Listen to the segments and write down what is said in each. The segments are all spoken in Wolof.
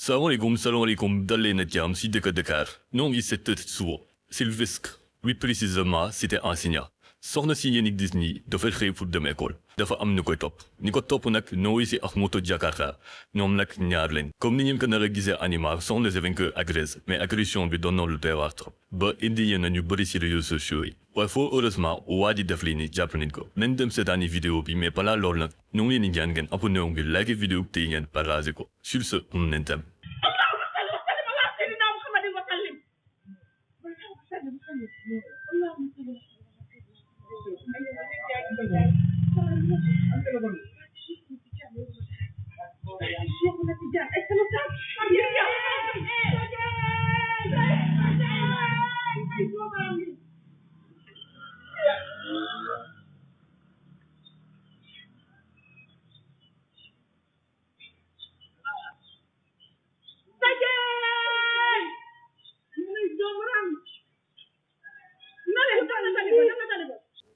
Salaamaaleykum dal leen ak jàmm si dëkk Dakar ñoo ngi 7 heures suba Sylvestre oui précisément c'était enseignant soxna si yéen gis nii dafa xëy pour dem école dafa am ñu koy topp ñi ko topp nag ñoo si ak moto Jakarta ñoom nag ñaar leen comme ni ngeen ko nar a gisee animal soxna si dañ ko agressé mais agression bi doon na lu doy waar trop ba indi yéen ñu bëri si réseaux sociaux yi waaye foo heureusement waa ji def lii nii jàpp nañ ko nañ dem seetaani vidéo bi mais balaa loolu nag ñu ngi leen di ñaan ngeen abonné wu ngir like vidéo te ngeen partagé ko sur ce mun nañ dem.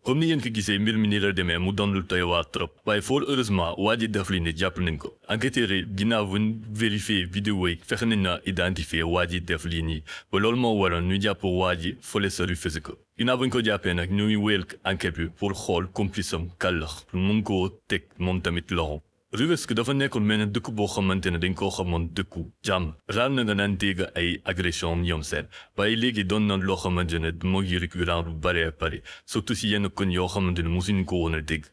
comme ni ngeen ko gisee mbir mi ni la demee mu doon lu doy waar trop waaye fort heureusement waa ji def li ne jàpp nañ ko enquêteurs yi ginnaaw bu ñu vérifier vidéo yi fexe nañ na identifier waa ji def lii nii ba loolu moo waroon ñu jàpp waa ji fële sa rue physique ginnaaw bu ñu ko jàppee nag ñu ngi wéyal enquête bi pour xool complice am kàllax pour mun koo teg moom tamit loxo. Rufisque dafa nekkoon mel ne dëkk boo xamante ne dañ koo xamoon dëkku jàmm raar na nga naan dégg ay agression ñoom seen waaye léegi doon na loo xamante ne moo ngi récurrent bu bëree bëri surtout si yenn koñ yoo xamante ne mosuñu ko woon a dégg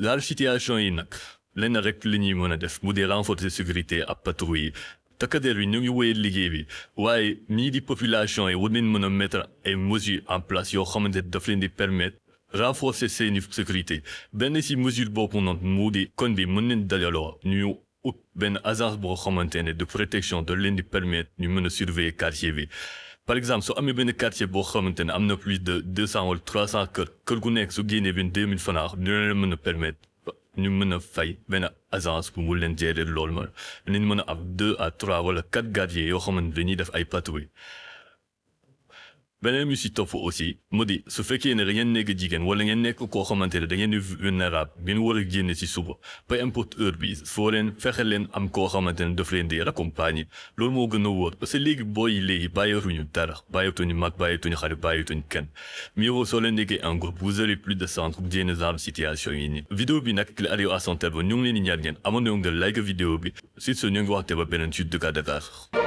laal situation yi nag lenn rek li ñuy mën a def mu dee renforcer sécurité ab patrouille yi takkadeer yi ñu ngi wéyal liggéey bi waaye ñii di population yi war nañ mën a mettre ay mesures en place yoo xamante ne daf leen di permettre renforcer seeni sécurité benn si mesure boobu noonu mu di kon bi mën nañ dajaloo ñu ut benn agence boo xamante ne de protection de leen di permettre ñu mën a surveiller quartier bi par exemple soo amee benn quartier boo xamante ne am na plus de 200 wala 300 kër gu nekk su génnee benn 2000 francs dina leen mën a permettre ñu mën a fay benn agence bu mu leen gérer loolu ma nañ mën a am 2 à 3 wala 4 gardiens yoo xamante dañuy def ay patrouille beneen mi si topp aussi mu di su fekkee ne da ngeen nekk jigéen wala ngeen nekk koo xamante ne da ngeen di vulnérable ngeen war a génne si suba peu importe heure bi foo leen fexe leen am koo xamante ne daf leen di raccompagner loolu moo gën a wóor parce que léegi booy yi léegi bàyyeetuñu dara bàyyeetuñu mag bàyyeetuñu xarit bàyyeetuñu kenn mieux vaut soo leen nekkee en groupe vous avez plus de chance pour génne genre situation yi nii vidéo bi nag il arrive à son terme ñu ngi leen di ñaan ngeen amoon nga like vidéo bi sur ce ñu ngi waxte ba beneen ci Dakar